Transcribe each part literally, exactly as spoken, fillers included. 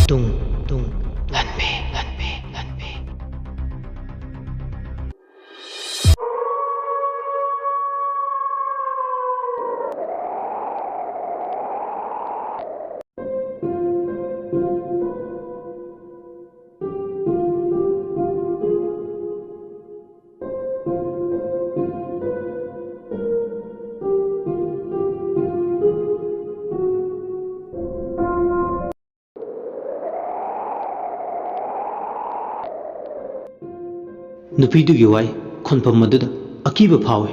ꯇꯨꯡ, ꯇꯨꯡ, ꯂꯥꯟꯃꯤ, ꯂꯥꯟꯃꯤ, ꯂꯥꯟꯃꯤ꯫ ꯅꯨꯄꯤꯗꯨꯒꯤ ꯋꯥꯍꯩ ꯈꯣꯟꯐꯝ ꯑꯗꯨꯗ ꯑꯀꯤꯕ ꯐꯥꯎꯏ꯫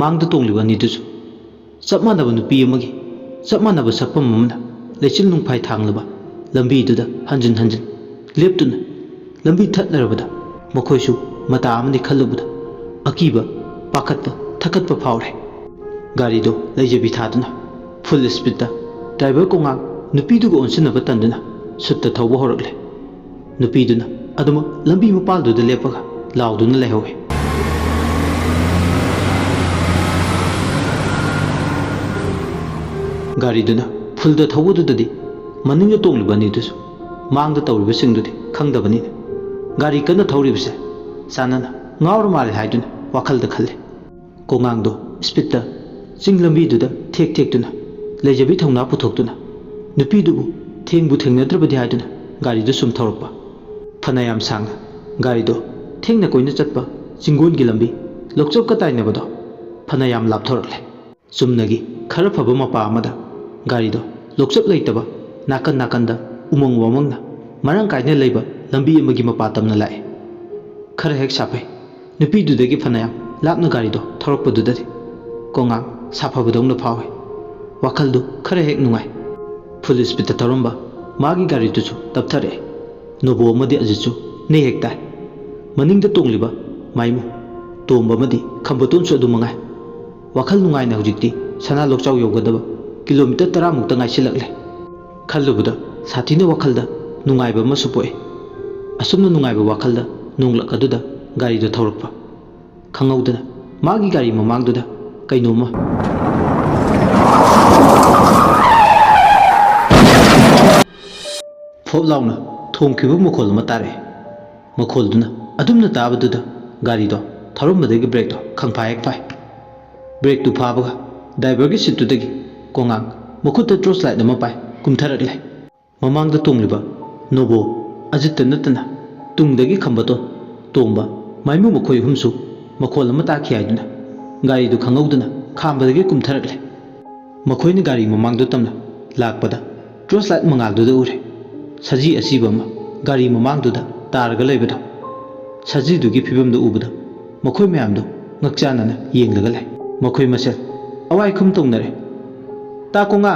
ꯃꯥꯡꯗ ꯇꯣꯡꯂꯤꯕ ꯑꯅꯤꯗꯨꯁꯨ ꯆꯞ ꯃꯥꯟꯅꯕ ꯅꯨꯄꯤ ꯑꯃꯒꯤ ꯆꯞ ꯃꯥꯟꯅꯕ ꯁꯛꯐꯝ ꯑꯃꯅ ꯂꯩꯆꯤꯜ ꯅꯨꯡꯐꯥꯏ ꯊꯥꯡꯂꯕ ꯂꯝꯕꯤꯗꯨꯗ ꯍꯟꯖꯤꯟ ꯍꯟꯖꯤꯟ ꯂꯦꯞꯇꯨꯅ ꯂꯝꯕꯤ ꯊꯠꯅꯔꯕꯗ ꯃꯈꯣꯏꯁꯨ ꯃꯇꯥ ꯑꯃꯅꯤ ꯈꯜꯂꯨꯕꯗ ꯑꯀꯤꯕ, ꯄꯥꯈꯠꯄ, ꯊꯛꯀꯠꯄ ꯐꯥꯎꯔꯦ꯫ ꯒꯥꯔꯤꯗꯨ ꯂꯩꯖꯕꯤ ꯊꯥꯗꯨꯅ ꯐꯨꯜ ꯁ꯭ꯄꯤꯗꯇ ꯗ꯭ꯔꯥꯏꯚꯔ ꯀꯣꯉꯥꯡ ꯅꯨꯄꯤꯗꯨꯒ ꯑꯣꯟꯁꯤꯟꯅꯕ ꯇꯟꯗꯨꯅ ꯁꯨꯠꯇ ꯊꯧꯕ ꯍꯧꯔꯛꯂꯦ꯫ ꯅꯨꯄꯤꯗꯨꯅ ꯑꯗꯨꯃꯛ ꯂꯝꯕꯤ ꯃꯄꯥꯜꯗꯨꯗ ꯂꯦꯞꯄꯒ ꯂꯥꯎꯗꯨꯅ ꯂꯩꯍꯧꯏ꯫ ꯒꯥꯔꯤꯗꯨꯅ ꯐꯨꯜꯗ ꯊꯧꯕꯗꯨꯗꯗꯤ ꯃꯅꯤꯡꯗ ꯇꯣꯡꯂꯤꯕ ꯑꯅꯤꯗꯨꯁꯨ ꯃꯥꯡꯗ ꯇꯧꯔꯤꯕꯁꯤꯡꯗꯨꯗꯤ ꯈꯪꯗꯕꯅꯤꯅ ꯒꯥꯔꯤ ꯀꯟꯅ ꯊꯧꯔꯤꯕꯁꯦ ꯆꯥꯟꯅꯅ ꯉꯥꯎꯔ ꯃꯥꯜꯂꯦ ꯍꯥꯏꯗꯨꯅ ꯋꯥꯈꯜꯗ ꯈꯜꯂꯤ꯫ ꯀꯣꯉꯥꯡꯗꯣ ꯁ꯭ꯄꯤꯠꯇ ꯆꯤꯡ ꯂꯝꯕꯤꯗꯨꯗ ꯊꯦꯛ ꯊꯦꯛꯇꯨꯅ ꯂꯩꯖꯕꯤ ꯊꯧꯅꯥ ꯄꯨꯊꯣꯛꯇꯨꯅ ꯅꯨꯄꯤꯗꯨꯕꯨ ꯊꯦꯡꯕꯨ ꯊꯦꯡꯅꯗ꯭ꯔꯕꯗꯤ ꯍꯥꯏꯗꯨꯅ ꯒꯥꯔꯤꯗꯨ ꯁꯨꯝ ꯊꯧꯔꯛꯄ꯫ ꯐꯅꯌꯥꯝ ꯁꯥꯡꯅ ꯒꯥꯔꯤꯗꯣ ꯊꯦꯡꯅ ꯀꯣꯏꯅ ꯆꯠꯄ ꯆꯤꯡꯒꯣꯟꯒꯤ ꯂꯝꯕꯤ ꯂꯣꯛꯆꯞꯀ ꯇꯥꯏꯅꯕꯗꯣ ꯐꯅꯌꯥꯝ ꯂꯥꯞꯊꯣꯔꯛꯂꯦ꯫ ꯆꯨꯝꯅꯒꯤ ꯈꯔ ꯐꯕ ꯃꯄꯥ ꯑꯃꯗ ꯒꯥꯔꯤꯗꯣ ꯂꯣꯛꯆꯞ ꯂꯩꯇꯕ ꯅꯥꯀꯟ ꯅꯥꯀꯟꯗ ꯎꯃꯪ ꯋꯥꯃꯪꯅ ꯃꯔꯥꯡ ꯀꯥꯏꯅ ꯂꯩꯕ ꯂꯝꯕꯤ ꯑꯃꯒꯤ ꯃꯄꯥ ꯇꯝꯅ ꯂꯥꯛꯑꯦ꯫ ꯈꯔ ꯍꯦꯛ ꯁꯥꯐꯩ꯫ ꯅꯨꯄꯤꯗꯨꯗꯒꯤ ꯐꯅꯌꯥꯝ ꯂꯥꯞꯅ ꯒꯥꯔꯤꯗꯣ ꯊꯧꯔꯛꯄꯗꯨꯗꯗꯤ ꯀꯣꯉꯥꯡ ꯁꯥꯐꯕꯗꯧꯅ ꯐꯥꯎꯏ꯫ ꯋꯥꯈꯜꯗꯨ ꯈꯔ ꯍꯦꯛ ꯅꯨꯡꯉꯥꯏ꯫ ꯐꯨꯜ ꯁ꯭ꯄꯤꯗꯇ ꯊꯧꯔꯝꯕ ꯃꯥꯒꯤ ꯒꯥꯔꯤꯗꯨꯁꯨ ꯇꯞꯊꯔꯛꯑꯦ꯫ ꯅꯣꯕꯣ ꯑꯃꯗꯤ ꯑꯖꯤꯠꯁꯨ ꯅꯦ ꯍꯦꯛ ꯇꯥꯏ꯫ ꯃꯅꯤꯡꯗ ꯇꯣꯡꯂꯤꯕ ꯃꯥꯏꯃꯨ, ꯇꯣꯝꯕ ꯑꯃꯗꯤ ꯈꯝꯕꯇꯣꯟꯁꯨ ꯑꯗꯨ ꯃꯉꯥꯏ꯫ ꯋꯥꯈꯜ ꯅꯨꯡꯉꯥꯏꯅ ꯍꯧꯖꯤꯛꯇꯤ ꯁꯅꯥ ꯂꯣꯛꯆꯥꯎ ꯌꯧꯒꯗꯕ ꯀꯤꯂꯣꯃꯤꯇꯔ ꯇꯔꯥꯃꯨꯛꯇ ꯉꯥꯏꯁꯤꯜꯂꯛꯂꯦ꯫ ꯈꯜꯂꯨꯕꯗ ꯁꯥꯊꯤꯅ ꯋꯥꯈꯜꯗ ꯅꯨꯡꯉꯥꯏꯕ ꯑꯃꯁꯨ ꯄꯣꯛꯏ꯫ ꯑꯁꯨꯝꯅ ꯅꯨꯡꯉꯥꯏꯕ ꯋꯥꯈꯜꯗ ꯅꯣꯡꯂꯛ ꯑꯗꯨꯗ ꯒꯥꯔꯤꯗꯨ ꯊꯧꯔꯛꯄ꯫ ꯈꯪꯍꯧꯗꯅ ꯃꯥꯒꯤ ꯒꯥꯔꯤ ꯃꯃꯥꯡꯗꯨꯗ ꯀꯩꯅꯣꯝꯃ ꯍꯣꯞ ꯂꯥꯎꯅ ꯊꯣꯝꯈꯤꯕ ꯃꯈꯣꯜ ꯑꯃ ꯇꯥꯔꯛꯑꯦ꯫ ꯃꯈꯣꯜꯗꯨꯅ ꯑꯗꯨꯝꯅ ꯇꯥꯕꯗꯨꯗ ꯒꯥꯔꯤꯗꯣ ꯊꯧꯔꯝꯕꯗꯒꯤ ꯕ꯭ꯔꯦꯛꯇꯣ ꯈꯪꯐꯥ ꯍꯦꯛ ꯐꯥꯏ꯫ ꯕ꯭ꯔꯦꯛꯇꯨ ꯐꯥꯕꯒ ꯗ꯭ꯔꯥꯏꯚꯔꯒꯤ ꯁꯤꯠꯇꯨꯗꯒꯤ ꯀꯣꯉꯥꯡ ꯃꯈꯨꯠꯇ ꯇꯣꯔꯆ ꯂꯥꯏꯠ ꯑꯃ ꯄꯥꯏ ꯀꯨꯝꯊꯔꯛꯂꯦ꯫ ꯃꯃꯥꯡꯗ ꯇꯣꯡꯂꯤꯕ ꯅꯣꯕꯣ, ꯑꯖꯤꯠꯇ ꯅꯠꯇꯅ ꯇꯨꯡꯗꯒꯤ ꯈꯝꯕꯇꯣꯟ ꯇꯣꯝꯕ, ꯃꯥꯏꯃꯨ ꯃꯈꯣꯏ ꯑꯍꯨꯝꯁꯨ ꯃꯈꯣꯜ ꯑꯃ ꯇꯥꯈꯤ ꯍꯥꯏꯗꯨꯅ ꯒꯥꯔꯤꯗꯨ ꯈꯪꯍꯧꯗꯅ ꯈꯥꯝꯕꯗꯒꯤ ꯀꯨꯝꯊꯔꯛꯂꯦ꯫ ꯃꯈꯣꯏꯅ ꯒꯥꯔꯤ ꯃꯃꯥꯡꯗꯨ ꯇꯝꯅ ꯂꯥꯛꯄꯗ ꯇꯣꯔꯆ ꯂꯥꯏꯠ ꯃꯉꯥꯜꯗꯨꯗ ꯎꯔꯦ ꯁꯖꯤ ꯑꯁꯤꯕ ꯑꯃ ꯒꯥꯔꯤ ꯃꯃꯥꯡꯗꯨꯗ ꯇꯥꯔꯒ ꯂꯩꯕꯗꯣ꯫ ꯁꯖꯤꯗꯨꯒꯤ ꯐꯤꯕꯝꯗꯨ ꯎꯕꯗ ꯃꯈꯣꯏ ꯃꯌꯥꯝꯗꯨ ꯉꯛꯆꯥꯟꯅꯅ ꯌꯦꯡꯂꯒ ꯂꯩ꯫ ꯃꯈꯣꯏ ꯃꯁꯦꯜ ꯑꯋꯥꯏꯈꯨꯝ ꯇꯧꯅꯔꯦ꯫ "ꯇꯥ ꯀꯣꯉꯥ,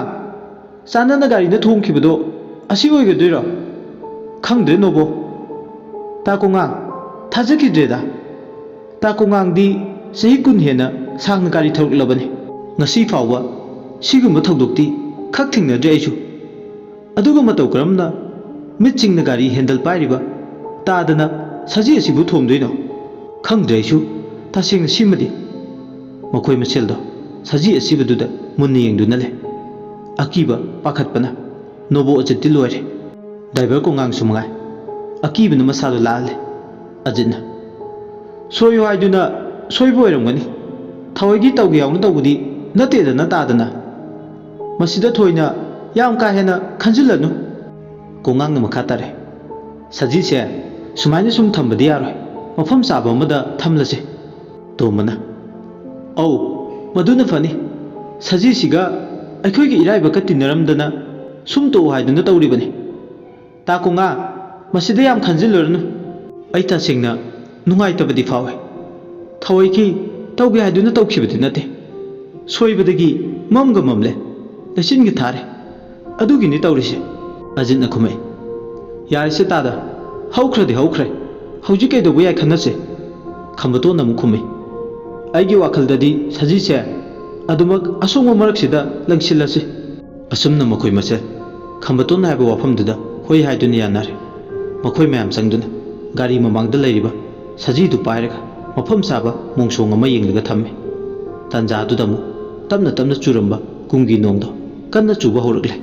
ꯆꯥꯟꯅꯅ ꯒꯥꯔꯤꯅ ꯊꯣꯝꯈꯤꯕꯗꯣ ꯑꯁꯤ ꯑꯣꯏꯒꯗꯣꯏꯔꯣ? ꯈꯪꯗ꯭ꯔꯦ ꯅꯣꯕꯣ꯫ ꯇꯥ ꯀꯣꯉꯥ, ꯊꯥꯖꯈꯤꯗ꯭ꯔꯦꯗ꯫ ꯇꯥ ꯀꯣꯉꯥꯡꯗꯤ ꯆꯍꯤ ꯀꯨꯟ ꯍꯦꯟꯅ ꯁꯥꯡꯅ ꯒꯥꯔꯤ ꯊꯧꯔꯛꯂꯕꯅꯤ꯫ ꯉꯁꯤ ꯐꯥꯎꯕ ꯁꯤꯒꯨꯝꯕ ꯊꯧꯗꯣꯛꯇꯤ ꯈꯛ ꯊꯦꯡꯅꯗ꯭ꯔꯤ ꯑꯩꯁꯨ꯫ ꯑꯗꯨꯒ ꯃꯇꯧ ꯀꯔꯝꯅ ꯃꯤꯠꯁꯤꯡꯅ ꯒꯥꯔꯤ ꯍꯦꯟꯗꯜ ꯄꯥꯏꯔꯤꯕ ꯇꯥꯗꯅ ꯁꯖꯤ ꯑꯁꯤꯕꯨ ꯊꯣꯝꯗꯣꯏꯅꯣ? ꯈꯪꯗ꯭ꯔꯦ ꯑꯩꯁꯨ ꯇꯁꯦꯡꯅ ꯁꯤꯃꯗꯤ꯫" ꯃꯈꯣꯏ ꯃꯁꯦꯜꯗꯣ ꯁꯖꯤ ꯑꯁꯤꯕꯗꯨꯗ ꯃꯨꯟꯅ ꯌꯦꯡꯗꯨꯅ ꯂꯩ꯫ ꯑꯀꯤꯕ ꯄꯥꯈꯠꯄꯅ ꯅꯣꯕꯣ ꯑꯖꯤꯠꯇꯤ ꯂꯣꯏꯔꯦ꯫ ꯗ꯭ꯔꯥꯏꯚꯔ ꯀꯣꯉꯥꯡꯁꯨ ꯃꯉꯥꯏ꯫ ꯑꯀꯤꯕꯅ ꯃꯁꯥꯗꯣ ꯂꯥꯛꯍꯜꯂꯦ꯫ ꯑꯖꯤꯠꯅ, "ꯁꯣꯏꯌꯨ ꯍꯥꯏꯗꯨꯅ ꯁꯣꯏꯕ ꯑꯣꯏꯔꯝꯒꯅꯤ꯫ ꯊꯑꯣꯏꯒꯤ ꯇꯧꯒꯦ ꯌꯥꯎꯅ ꯇꯧꯕꯗꯤ ꯅꯠꯇꯦꯗꯅ ꯇꯥꯗꯅ꯫ ꯃꯁꯤꯗ ꯊꯣꯏꯅ ꯌꯥꯝ ꯀꯥ ꯍꯦꯟꯅ ꯈꯟꯖꯤꯜꯂꯅꯨ꯫" ꯀꯣꯉꯥꯡꯅ ꯃꯈꯥ ꯇꯥꯔꯦ, "ꯁꯖꯤꯁꯦ ꯁꯨꯃꯥꯏꯅ ꯁꯨꯝ ꯊꯝꯕꯗꯤ ꯌꯥꯔꯣꯏ꯫ ꯃꯐꯝ ꯆꯥꯕ ꯑꯃꯗ ꯊꯝꯂꯁꯦ꯫" ꯇꯣꯝꯕꯅ, "ꯑꯧ, ꯃꯗꯨꯅ ꯐꯅꯤ꯫ ꯁꯖꯤꯁꯤꯒ ꯑꯩꯈꯣꯏꯒꯤ ꯏꯔꯥꯏꯕꯛꯀ ꯇꯤꯟꯅꯔꯝꯗꯅ ꯁꯨꯝ ꯇꯣꯛꯎ ꯍꯥꯏꯗꯨꯅ ꯇꯧꯔꯤꯕꯅꯤ꯫ ꯇꯥ ꯀꯣꯉꯥ, ꯃꯁꯤꯗ ꯌꯥꯝ ꯈꯟꯖꯤꯜꯂꯨꯔꯅꯨ꯫ ꯑꯩ ꯇꯁꯦꯡꯅ ꯅꯨꯡꯉꯥꯏꯇꯕꯗꯤ ꯐꯥꯎꯏ꯫ ꯊꯑꯣꯏꯒꯤ ꯇꯧꯒꯦ ꯍꯥꯏꯗꯨꯅ ꯇꯧꯈꯤꯕꯗꯤ ꯅꯠꯇꯦ꯫ ꯁꯣꯏꯕꯗꯒꯤ ꯃꯝꯒ ꯃꯝꯂꯦ, ꯂꯩꯆꯤꯟꯒ ꯊꯥꯔꯦ꯫ ꯑꯗꯨꯒꯤꯅꯤ ꯇꯧꯔꯤꯁꯦ꯫" ꯑꯖꯤꯠꯅ ꯈꯨꯝꯃꯛꯏ, "ꯌꯥꯔꯦꯁꯦ ꯇꯥꯗ, ꯍꯧꯈ꯭ꯔꯗꯤ ꯍꯧꯈ꯭ꯔꯦ꯫ ꯍꯧꯖꯤꯛ ꯀꯩꯗꯧꯕ ꯌꯥꯏ ꯈꯟꯅꯁꯦ꯫" ꯈꯝꯕꯇꯣꯟꯅ ꯑꯃꯨꯛ ꯈꯨꯝꯃꯤ, "ꯑꯩꯒꯤ ꯋꯥꯈꯜꯗꯗꯤ ꯁꯖꯤꯁꯦ ꯑꯗꯨꯃꯛ ꯑꯁꯣꯡꯕ ꯃꯔꯛꯁꯤꯗ ꯂꯪꯁꯤꯜꯂꯁꯤ꯫" ꯑꯁꯨꯝꯅ ꯃꯈꯣꯏ ꯃꯁꯦꯜ ꯈꯝꯕꯇꯣꯟ ꯍꯥꯏꯕ ꯋꯥꯐꯝꯗꯨꯗ ꯍꯣꯏ ꯍꯥꯏꯗꯨꯅ ꯌꯥꯅꯔꯦ꯫ ꯃꯈꯣꯏ ꯃꯌꯥꯝ ꯆꯪꯗꯨꯅ ꯒꯥꯔꯤ ꯃꯃꯥꯡꯗ ꯂꯩꯔꯤꯕ ꯁꯖꯤꯗꯨ ꯄꯥꯏꯔꯒ ꯃꯐꯝ ꯆꯥꯕ ꯃꯣꯡꯁꯣꯡ ꯑꯃ ꯌꯦꯡꯂꯒ ꯊꯝꯃꯤ꯫ ꯇꯥꯟꯖꯥꯗꯨꯗ ꯑꯃꯨꯛ ꯇꯞꯅ ꯇꯞꯅ ꯆꯨꯔꯝꯕ ꯀꯨꯝꯒꯤ ꯅꯣꯡꯗꯣ ꯀꯟꯅ ꯆꯨꯕ ꯍꯧꯔꯛꯂꯦ꯫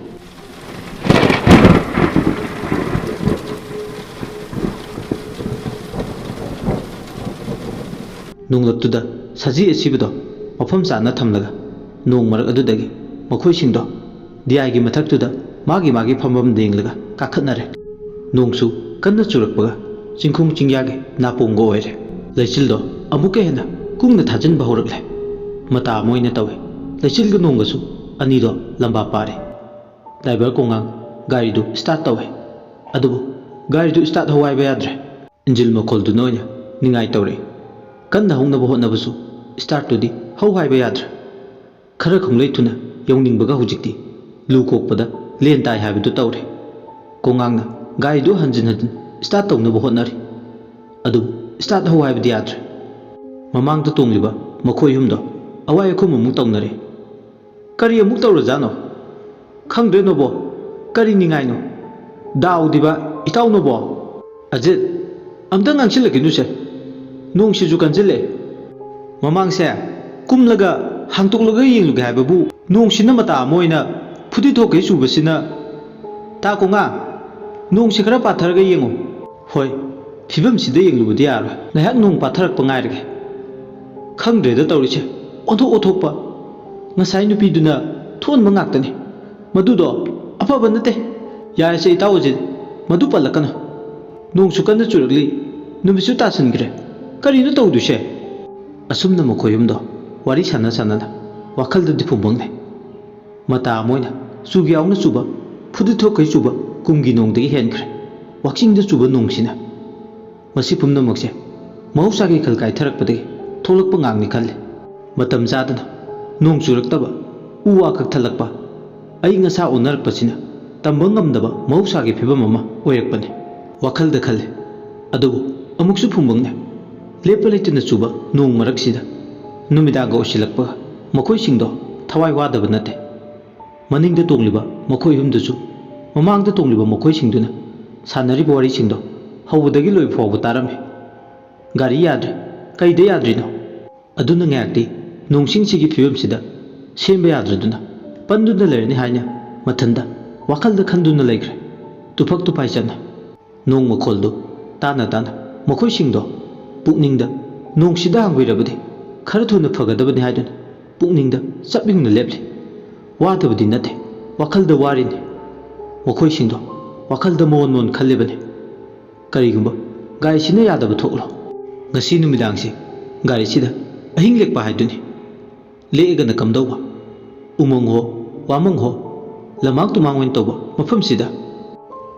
ꯅꯣꯡꯂꯛꯇꯨꯗ ꯁꯖꯤ ꯑꯁꯤꯕꯗꯣ ꯃꯐꯝ ꯆꯥꯅ ꯊꯝꯂꯒ, ꯅꯣꯡ ꯃꯔꯛ ꯑꯗꯨꯗꯒꯤ ꯃꯈꯣꯏꯁꯤꯡꯗꯣ ꯗꯤꯌꯥꯏꯒꯤ ꯃꯊꯛꯇꯨꯗ ꯃꯥꯒꯤ ꯃꯥꯒꯤ ꯐꯝꯐꯝ ꯂꯦꯡꯂꯒ ꯀꯥꯈꯠꯅꯔꯦ꯫ ꯅꯣꯡꯁꯨ ꯀꯟꯅ ꯆꯨꯔꯛꯄꯒ ꯆꯤꯡꯈꯣꯡ ꯆꯤꯡꯌꯥꯒꯤ ꯅꯥꯄꯣꯡꯒ ꯑꯣꯏꯔꯦ꯫ ꯂꯩꯆꯤꯜꯗꯣ ꯑꯃꯨꯛꯀ ꯍꯦꯟꯅ ꯀꯨꯡꯅ ꯊꯥꯖꯤꯟꯕ ꯍꯧꯔꯛꯂꯦ꯫ ꯃꯇꯥ ꯑꯃ ꯑꯣꯏꯅ ꯇꯧꯏ꯫ ꯂꯩꯆꯤꯜꯒ ꯅꯣꯡꯒꯁꯨ ꯑꯅꯤꯗꯣ ꯂꯝꯕꯥ ꯄꯥꯔꯦ꯫ ꯗ꯭ꯔꯥꯏꯚꯔ ꯀꯣꯉꯥꯡ ꯒꯥꯔꯤꯗꯨ ꯁ꯭ꯇꯥꯔꯠ ꯇꯧꯏ꯫ ꯑꯗꯨꯕꯨ ꯒꯥꯔꯤꯗꯨ ꯁ꯭ꯇꯥꯔꯠ ꯍꯧ ꯍꯥꯏꯕ ꯌꯥꯗ꯭ꯔꯦ꯫ ꯏꯟꯖꯤꯟ ꯃꯈꯣꯜꯗꯨꯅ ꯑꯣꯏꯅ ꯅꯤꯡꯉꯥꯏ ꯇꯧꯔꯛꯏ꯫ ꯀꯟꯅ ꯍꯧꯅꯕ ꯍꯣꯠꯅꯕꯁꯨ ꯁ꯭ꯇꯥꯔꯠꯇꯨꯗꯤ ꯍꯧ ꯍꯥꯏꯕ ꯌꯥꯗ꯭ꯔꯦ꯫ ꯈꯔ ꯈꯣꯡꯂꯩ ꯊꯨꯅ ꯌꯧꯅꯤꯡꯕꯒ ꯍꯧꯖꯤꯛꯇꯤ ꯂꯨ ꯀꯣꯛꯄꯗ ꯂꯦꯟ ꯇꯥꯏ ꯍꯥꯏꯕꯗꯨ ꯇꯧꯔꯦ꯫ ꯀꯣꯉꯥꯡꯅ ꯒꯥꯔꯤꯗꯨ ꯍꯟꯖꯤꯟ ꯍꯟꯖꯤꯟ ꯁ꯭ꯇꯥꯔꯠ ꯇꯧꯅꯕ ꯍꯣꯠꯅꯔꯤ꯫ ꯑꯗꯨꯕꯨ ꯁ꯭ꯇꯥꯔꯠ ꯍꯧ ꯍꯥꯏꯕꯗꯤ ꯌꯥꯗ꯭ꯔꯦ꯫ ꯃꯃꯥꯡꯗ ꯇꯣꯡꯂꯤꯕ ꯃꯈꯣꯏ ꯑꯍꯨꯝꯗꯣ ꯑꯋꯥꯏ ꯑꯈꯨꯝ ꯑꯃꯨꯛ ꯇꯧꯅꯔꯦ꯫ "ꯀꯔꯤ ꯑꯃꯨꯛ ꯇꯧꯔꯖꯥꯠꯅꯣ? ꯈꯪꯗ꯭ꯔꯦ ꯅꯣꯕꯣ꯫ ꯀꯔꯤ ꯅꯤꯡꯉꯥꯏꯅꯣ? ꯗꯥꯎꯗꯤꯕ ꯏꯇꯥꯎ ꯅꯣꯕꯣ?" "ꯑꯖꯤꯠ, ꯑꯝꯇ ꯉꯥꯡꯁꯤꯜꯂꯛꯈꯤꯅꯨꯁꯦ꯫ ꯅꯣꯡꯁꯤꯁꯨ ꯀꯟꯁꯤꯜꯂꯛꯑꯦ꯫ ꯃꯃꯥꯡꯁꯦ ꯀꯨꯝꯂꯒ ꯍꯥꯡꯇꯣꯛꯂꯒ ꯌꯦꯡꯂꯨꯒꯦ ꯍꯥꯏꯕꯕꯨ ꯅꯣꯡꯁꯤꯅ ꯃꯇꯥ ꯑꯃ ꯑꯣꯏꯅ ꯐꯨꯗꯤ ꯊꯣꯛꯀꯩ ꯆꯨꯕꯁꯤꯅ꯫ ꯇꯥ ꯀꯣꯉꯥ, ꯅꯣꯡꯁꯤ ꯈꯔ ꯄꯥꯊꯔꯒ ꯌꯦꯡꯉꯨ꯫" "ꯍꯣꯏ, ꯐꯤꯕꯝꯁꯤꯗ ꯌꯦꯡꯂꯨꯕꯗꯤ ꯌꯥꯔꯣꯏ꯫ ꯉꯥꯏꯍꯥꯛ ꯅꯣꯡ ꯄꯥꯊꯔꯛꯄ ꯉꯥꯏꯔꯒꯦ꯫" ꯈꯪꯗ꯭ꯔꯦꯗ ꯇꯧꯔꯤꯁꯦ, ꯑꯣꯟꯊꯣꯛ ꯑꯣꯟꯊꯣꯛꯄ꯫ ꯉꯁꯥꯏ ꯅꯨꯄꯤꯗꯨꯅ ꯊꯣꯛꯍꯟꯕ ꯉꯥꯛꯇꯅꯤ꯫ ꯃꯗꯨꯗꯣ ꯑꯐꯕ ꯅꯠꯇꯦ꯫ ꯌꯥꯔꯦꯁꯦ ꯏꯇꯥꯎ ꯑꯖꯤꯠ, ꯃꯗꯨ ꯄꯜꯂꯛꯀꯅꯨ꯫ ꯅꯣꯡꯁꯨ ꯀꯟꯅ ꯆꯨꯔꯛꯂꯤ, ꯅꯨꯃꯤꯠꯁꯨ ꯇꯥꯁꯤꯟꯈ꯭ꯔꯦ꯫ ꯀꯔꯤꯅꯣ ꯇꯧꯗꯣꯏꯁꯦ? ꯑꯁꯨꯝꯅ ꯃꯈꯣꯏ ꯑꯍꯨꯝꯗꯣ ꯋꯥꯔꯤ ꯁꯥꯟꯅ ꯁꯥꯟꯅꯅ ꯋꯥꯈꯜꯗꯗꯤ ꯐꯨꯝꯕꯪꯅꯩ꯫ ꯃꯇꯥ ꯑꯃ ꯑꯣꯏꯅ ꯆꯨꯒꯤ ꯌꯥꯎꯅ ꯆꯨꯕ, ꯐꯨꯗꯤ ꯊꯣꯛꯈꯩ ꯆꯨꯕ ꯀꯨꯝꯒꯤ ꯅꯣꯡꯗꯒꯤ ꯍꯦꯟꯈ꯭ꯔꯦ꯫ ꯋꯥꯛꯆꯤꯡꯗ ꯆꯨꯕ ꯅꯣꯡꯁꯤꯅ꯫ ꯃꯁꯤ ꯄꯨꯝꯅꯃꯛꯁꯦ ꯃꯍꯧꯁꯥꯒꯤ ꯈꯜ ꯀꯥꯏꯊꯔꯛꯄꯗꯒꯤ ꯊꯣꯛꯂꯛꯄ ꯉꯥꯛꯅꯤ ꯈꯜꯂꯤ꯫ ꯃꯇꯝ ꯆꯥꯗꯅ ꯅꯣꯡ ꯆꯨꯔꯛꯇꯕ, ꯎ ꯋꯥ ꯀꯛꯊꯠꯂꯛꯄ, ꯑꯏꯪ ꯑꯁꯥ ꯑꯣꯟꯅꯔꯛꯄꯁꯤꯅ ꯇꯝꯕ ꯉꯝꯗꯕ ꯃꯍꯧꯁꯥꯒꯤ ꯐꯤꯕꯝ ꯑꯃ ꯑꯣꯏꯔꯛꯄꯅꯤ꯫ ꯋꯥꯈꯜꯗ ꯈꯜꯂꯤ꯫ ꯑꯗꯨꯕꯨ ꯑꯃꯨꯛꯁꯨ ꯐꯨꯝꯕꯪꯅ ꯂꯦꯞꯄ ꯂꯩꯇꯅ ꯆꯨꯕ ꯅꯣꯡ ꯃꯔꯛꯁꯤꯗ ꯅꯨꯃꯤꯗꯥꯡꯒ ꯑꯣꯏꯁꯤꯜꯂꯛꯄꯒ ꯃꯈꯣꯏꯁꯤꯡꯗꯣ ꯊꯋꯥꯏ ꯋꯥꯗꯕ ꯅꯠꯇꯦ꯫ ꯃꯅꯤꯡꯗ ꯇꯣꯡꯂꯤꯕ ꯃꯈꯣꯏ ꯑꯍꯨꯝꯗꯨꯁꯨ ꯃꯃꯥꯡꯗ ꯇꯣꯡꯂꯤꯕ ꯃꯈꯣꯏꯁꯤꯡꯗꯨꯅ ꯁꯥꯟꯅꯔꯤꯕ ꯋꯥꯔꯤꯁꯤꯡꯗꯣ ꯍꯧꯕꯗꯒꯤ ꯂꯣꯏꯕ ꯐꯥꯎꯕ ꯇꯥꯔꯝꯃꯤ꯫ ꯒꯥꯔꯤ ꯌꯥꯗ꯭ꯔꯦ꯫ ꯀꯩꯗ ꯌꯥꯗ꯭ꯔꯤꯅꯣ? ꯑꯗꯨꯅ ꯉꯥꯏꯍꯥꯛꯇꯤ ꯅꯣꯡꯁꯤꯡꯁꯤꯒꯤ ꯐꯤꯕꯝꯁꯤꯗ ꯁꯦꯝꯕ ꯌꯥꯗ꯭ꯔꯗꯨꯅ ꯄꯟꯗꯨꯅ ꯂꯩꯔꯅꯤ ꯍꯥꯏꯅ ꯃꯊꯟꯇ ꯋꯥꯈꯜꯗ ꯈꯟꯗꯨꯅ ꯂꯩꯈ꯭ꯔꯦ꯫ ꯇꯨꯐꯛ ꯇꯨꯐꯥꯏ ꯆꯠꯅ ꯅꯣꯡ ꯃꯈꯣꯜꯗꯨ ꯇꯥꯅ ꯇꯥꯅ ꯃꯈꯣꯏꯁꯤꯡꯗꯣ ꯄꯨꯛꯅꯤꯡꯗ ꯅꯣꯡꯁꯤꯗ ꯍꯥꯡꯕꯤꯔꯕꯗꯤ ꯈꯔ ꯊꯨꯅ ꯐꯒꯗꯕꯅꯤ ꯍꯥꯏꯗꯨꯅ ꯄꯨꯛꯅꯤꯡꯗ ꯆꯞ ꯌꯨꯡꯅ ꯂꯦꯞꯂꯤ꯫ ꯋꯥꯗꯕꯗꯤ ꯅꯠꯇꯦ, ꯋꯥꯈꯜꯗ ꯋꯥꯔꯤꯅꯤ꯫ ꯃꯈꯣꯏꯁꯤꯡꯗꯣ ꯋꯥꯈꯜꯗ ꯃꯣꯟ ꯃꯣꯟ ꯈꯜꯂꯤꯕꯅꯤ꯫ ꯀꯔꯤꯒꯨꯝꯕ ꯒꯥꯔꯤꯁꯤꯅ ꯌꯥꯗꯕ ꯊꯣꯛꯂꯣ? ꯉꯁꯤ ꯅꯨꯃꯤꯗꯥꯡꯁꯤ ꯒꯥꯔꯤꯁꯤꯗ ꯑꯍꯤꯡ ꯂꯦꯛꯄ ꯍꯥꯏꯗꯨꯅꯤ꯫ ꯂꯦꯛꯑꯒꯅ ꯀꯝꯗꯧꯕ? ꯎꯃꯪ ꯍꯣ, ꯋꯥꯃꯪ ꯍꯣ, ꯂꯃꯥꯡ ꯇꯨꯃꯥꯡ ꯑꯣꯏꯅ ꯇꯧꯕ ꯃꯐꯝꯁꯤꯗ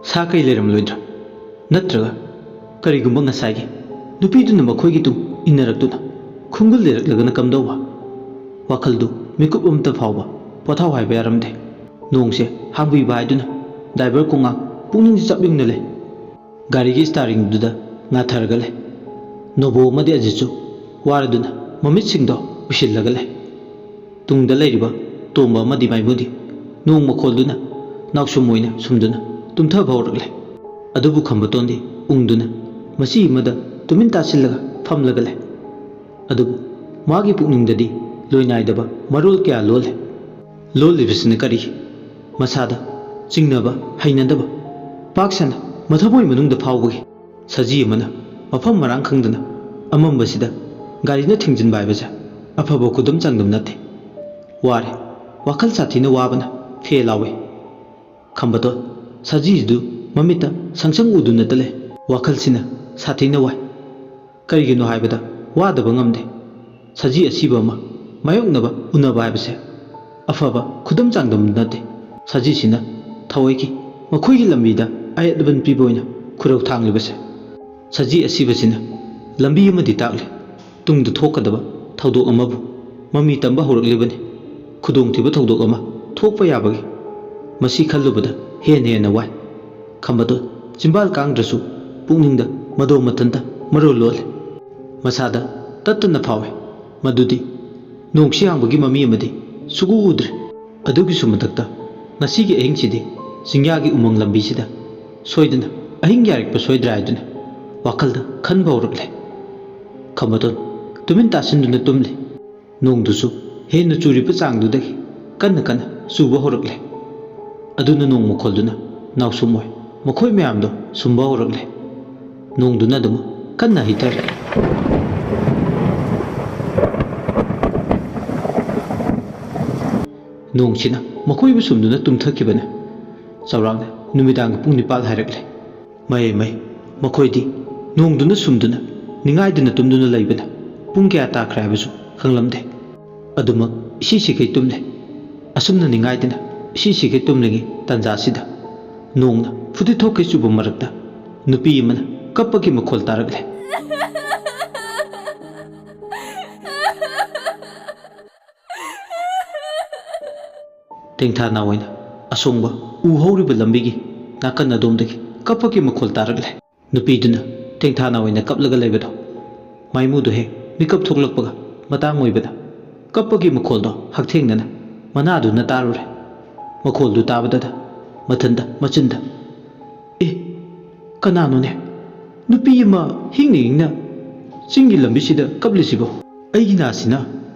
ꯁꯥ ꯀꯩ ꯂꯩꯔꯝꯂꯣꯏꯗ꯭ꯔꯥ? ꯅꯠꯇ꯭ꯔꯒ ꯀꯔꯤꯒꯨꯝꯕ ꯉꯁꯥꯏꯒꯤ ꯅꯨꯄꯤꯗꯨꯅ ꯃꯈꯣꯏꯒꯤ ꯇꯨꯡ ꯏꯟꯅꯔꯛꯇꯨꯅ ꯈꯣꯡꯒꯨꯜ ꯂꯩꯔꯛꯂꯒꯅ ꯀꯝꯗꯧꯕ? ꯋꯥꯈꯜꯗꯨ ꯃꯤꯀꯨꯞ ꯑꯃꯇ ꯐꯥꯎꯕ ꯄꯣꯊꯥꯎ ꯍꯥꯏꯕ ꯌꯥꯔꯝꯗꯦ꯫ ꯅꯣꯡꯁꯦ ꯍꯥꯡꯕꯤꯕ ꯍꯥꯏꯗꯨꯅ ꯗ꯭ꯔꯥꯏꯚꯔ ꯀꯣꯉꯥꯡ ꯄꯨꯛꯅꯤꯡꯁꯤ ꯆꯞ ꯌꯨꯡꯅ ꯂꯩ꯫ ꯒꯥꯔꯤꯒꯤ ꯏꯁꯇꯥꯔꯤꯡꯗꯨꯗ ꯉꯥꯊꯔꯒ ꯂꯩ꯫ ꯅꯣꯕꯣ ꯑꯃꯗꯤ ꯑꯖꯤꯠꯁꯨ ꯋꯥꯔꯗꯨꯅ ꯃꯃꯤꯠꯁꯤꯡꯗꯣ ꯎꯏꯁꯤꯜꯂꯒ ꯂꯩ꯫ ꯇꯨꯡꯗ ꯂꯩꯔꯤꯕ ꯇꯣꯝꯕ ꯑꯃꯗꯤ ꯃꯥꯏꯃꯨꯗꯤ ꯅꯣꯡ ꯃꯈꯣꯜꯗꯨꯅ ꯅꯥꯎꯁꯨꯝ ꯑꯣꯏꯅ ꯁꯨꯝꯗꯨꯅ ꯇꯨꯝꯊꯕ ꯍꯧꯔꯛꯂꯦ꯫ ꯑꯗꯨꯕꯨ ꯈꯝꯕꯇꯣꯟꯗꯤ ꯎꯪꯗꯨꯅ ꯃꯆꯤ ꯑꯃꯗ ꯇꯨꯃꯤꯟ ꯇꯥꯁꯤꯜꯂꯒ ꯐꯝꯂꯒ ꯂꯩ꯫ ꯑꯗꯨꯕꯨ ꯃꯥꯒꯤ ꯄꯨꯛꯅꯤꯡꯗꯗꯤ ꯂꯣꯏꯅꯥꯏꯗꯕ ꯃꯔꯣꯜ ꯀꯌꯥ ꯂꯣꯜꯂꯦ꯫ ꯂꯣꯜꯂꯤꯕꯁꯤꯅ ꯀꯔꯤ? ꯃꯁꯥꯗ ꯆꯤꯡꯅꯕ, ꯍꯩꯅꯗꯕ, ꯄꯥꯛ ꯁꯟꯅ ꯃꯊꯃꯣꯏ ꯃꯅꯨꯡꯗ ꯐꯥꯎꯕꯒꯤ ꯁꯖꯤ ꯑꯃꯅ ꯃꯐꯝ ꯃꯔꯥꯡ ꯈꯪꯗꯅ ꯑꯃꯝꯕꯁꯤꯗ ꯒꯥꯔꯤꯅ ꯊꯤꯡꯖꯤꯟꯕ ꯍꯥꯏꯕꯁꯦ ꯑꯐꯕ ꯈꯨꯗꯝ ꯆꯥꯡꯗꯝ ꯅꯠꯇꯦ꯫ ꯋꯥꯔꯦ, ꯋꯥꯈꯜ ꯁꯥꯊꯤꯅ ꯋꯥꯕꯅ ꯐꯦ ꯂꯥꯎꯏ꯫ ꯈꯝꯕꯗꯣ ꯁꯖꯤꯗꯨ ꯃꯃꯤꯠꯇ ꯁꯪꯁꯪ ꯎꯗꯨꯅꯇ ꯂꯩ꯫ ꯋꯥꯈꯜꯁꯤꯅ ꯁꯥꯊꯤꯅ ꯋꯥꯏ꯫ ꯀꯔꯤꯒꯤꯅꯣ ꯍꯥꯏꯕꯗ ꯋꯥꯗꯕ ꯉꯝꯗꯦ꯫ ꯁꯖꯤ ꯑꯁꯤꯕ ꯑꯃ ꯃꯥꯌꯣꯛꯅꯕ ꯎꯅꯕ ꯍꯥꯏꯕꯁꯦ ꯑꯐꯕ ꯈꯨꯗꯝ ꯆꯥꯡꯗꯝ ꯅꯠꯇꯦ꯫ ꯁꯖꯤꯁꯤꯅ ꯊꯑꯣꯏꯒꯤ ꯃꯈꯣꯏꯒꯤ ꯂꯝꯕꯤꯗ ꯑꯌꯦꯠ ꯑꯄꯟ ꯄꯤꯕ ꯑꯣꯏꯅ ꯈꯨꯔꯧ ꯊꯥꯡꯂꯤꯕꯁꯦ꯫ ꯁꯖꯤ ꯑꯁꯤꯕꯁꯤꯅ ꯂꯝꯕꯤ ꯑꯃꯗꯤ ꯇꯥꯛꯂꯤ꯫ ꯇꯨꯡꯗ ꯊꯣꯛꯀꯗꯕ ꯊꯧꯗꯣꯛ ꯑꯃꯕꯨ ꯃꯃꯤ ꯇꯝꯕ ꯍꯧꯔꯛꯂꯤꯕꯅꯤ꯫ ꯈꯨꯗꯣꯡꯊꯤꯕ ꯊꯧꯗꯣꯛ ꯑꯃ ꯊꯣꯛꯄ ꯌꯥꯕꯒꯤ꯫ ꯃꯁꯤ ꯈꯜꯂꯨꯕꯗ ꯍꯦꯟꯅ ꯍꯦꯟꯅ ꯋꯥꯏ꯫ ꯈꯝꯕꯗꯣ ꯆꯤꯝꯕꯥꯜ ꯀꯥꯡꯗ꯭ꯔꯁꯨ ꯄꯨꯛꯅꯤꯡꯗ ꯃꯗꯣ ꯃꯊꯟꯇ ꯃꯔꯣꯜ ꯂꯣꯜꯂꯤ꯫ ꯃꯁꯥꯗ ꯇꯠꯇꯅ ꯐꯥꯎꯏ꯫ ꯃꯗꯨꯗꯤ ꯅꯣꯡꯁꯤ ꯍꯥꯡꯕꯒꯤ ꯃꯃꯤ ꯑꯃꯗꯤ ꯁꯨꯛꯎ ꯎꯗ꯭ꯔꯤ꯫ ꯑꯗꯨꯒꯤꯁꯨ ꯃꯊꯛꯇ ꯉꯁꯤꯒꯤ ꯑꯍꯤꯡꯁꯤꯗꯤ ꯆꯤꯡꯌꯥꯒꯤ ꯎꯃꯪ ꯂꯝꯕꯤꯁꯤꯗ ꯁꯣꯏꯗꯅ ꯑꯍꯤꯡ ꯌꯥꯔꯛꯄ ꯁꯣꯏꯗ꯭ꯔꯥ ꯍꯥꯏꯗꯨꯅ ꯋꯥꯈꯜꯗ ꯈꯟꯕ ꯍꯧꯔꯛꯂꯦ꯫ ꯈꯝꯕꯗꯣꯟ ꯇꯨꯃꯤꯟ ꯇꯥꯁꯤꯟꯗꯨꯅ ꯇꯨꯝꯂꯤ꯫ ꯅꯣꯡꯗꯨꯁꯨ ꯍꯦꯟꯅ ꯆꯨꯔꯤꯕ ꯆꯥꯡꯗꯨꯗꯒꯤ ꯀꯟꯅ ꯀꯟꯅ ꯆꯨꯕ ꯍꯧꯔꯛꯂꯦ꯫ ꯑꯗꯨꯅ ꯅꯣꯡ ꯃꯈꯣꯜꯗꯨꯅ ꯅꯥꯎꯁꯨꯝ ꯑꯣꯏ ꯃꯈꯣꯏ ꯃꯌꯥꯝꯗꯣ ꯁꯨꯝꯕ ꯍꯧꯔꯛꯂꯦ꯫ ꯅꯣꯡꯗꯨꯅ ꯑꯗꯨꯃꯛ ꯀꯟꯅ ꯍꯩꯊꯔꯦ꯫ ꯅꯣꯡꯁꯤꯅ ꯃꯈꯣꯏꯕꯨ ꯁꯨꯝꯗꯨꯅ ꯇꯨꯝꯊꯈꯤꯕꯅ ꯆꯥꯎꯔꯥꯛꯅ ꯅꯨꯃꯤꯗꯥꯡꯒꯤ ꯄꯨꯡ ꯅꯤꯄꯥꯜ ꯍꯥꯏꯔꯛꯂꯦ꯫ ꯃꯍꯩ ꯃꯍꯩ ꯃꯈꯣꯏꯗꯤ ꯅꯣꯡꯗꯨꯅ ꯁꯨꯝꯗꯨꯅ ꯅꯤꯡꯉꯥꯏꯗꯨꯅ ꯇꯨꯝꯗꯨꯅ ꯂꯩꯕꯅ ꯄꯨꯡ ꯀꯌꯥ ꯇꯥꯈ꯭ꯔꯦ ꯍꯥꯏꯕꯁꯨ ꯈꯪꯂꯝꯗꯦ꯫ ꯑꯗꯨꯃꯛ ꯏꯁꯤ ꯁꯤꯈꯩ ꯇꯨꯝꯂꯦ꯫ ꯑꯁꯨꯝꯅ ꯅꯤꯡꯉꯥꯏꯗꯨꯅ ꯏꯁꯤ ꯁꯤꯈꯩ ꯇꯨꯝꯂꯤꯉꯩ ꯇꯥꯟꯖꯥꯁꯤꯗ ꯅꯣꯡꯅ ꯐꯨꯗꯤꯠ ꯊꯣꯛꯈꯩ ꯆꯨꯕ ꯃꯔꯛꯇ ꯅꯨꯄꯤ ꯑꯃꯅ ꯀꯞꯄꯒꯤ ꯃꯈꯣꯜ ꯇꯥꯔꯛꯂꯦ꯫ ꯇꯦꯡꯊꯥ ꯅꯥꯑꯣꯏꯅ ꯑꯁꯣꯡꯕ ꯎ ꯍꯧꯔꯤꯕ ꯂꯝꯕꯤꯒꯤ ꯅꯥꯀꯟ ꯑꯗꯣꯝꯗꯒꯤ ꯀꯞꯄꯒꯤ ꯃꯈꯣꯜ ꯇꯥꯔꯛꯂꯦ꯫ ꯅꯨꯄꯤꯗꯨꯅ ꯇꯦꯡꯊꯥ ꯅꯥꯑꯣꯏꯅ ꯀꯞꯂꯒ ꯂꯩꯕꯗꯣ ꯃꯥꯏꯃꯨꯗꯨ ꯍꯦꯛ ꯃꯤꯀꯞ ꯊꯣꯛꯂꯛꯄꯒ ꯃꯇꯥꯡ ꯑꯣꯏꯕꯗ ꯀꯞꯄꯒꯤ ꯃꯈꯣꯜꯗꯣ ꯍꯛꯊꯦꯡꯅꯅ ꯃꯅꯥꯗꯨꯅ ꯇꯥꯔꯨꯔꯦ꯫ ꯃꯈꯣꯜꯗꯨ ꯇꯥꯕꯗꯗ ꯃꯊꯟꯇ ꯃꯆꯤꯟꯗ, "ꯑꯦ, ꯀꯅꯥꯅꯣꯅꯦ ꯅꯨꯄꯤ ꯑꯃ ꯍꯤꯡꯅ ꯍꯤꯡꯅ ꯆꯤꯡꯒꯤ ꯂꯝꯕꯤꯁꯤꯗ ꯀꯞꯂꯤꯁꯤꯕꯣ? ꯑꯩꯒꯤ ꯅꯥꯁꯤꯅ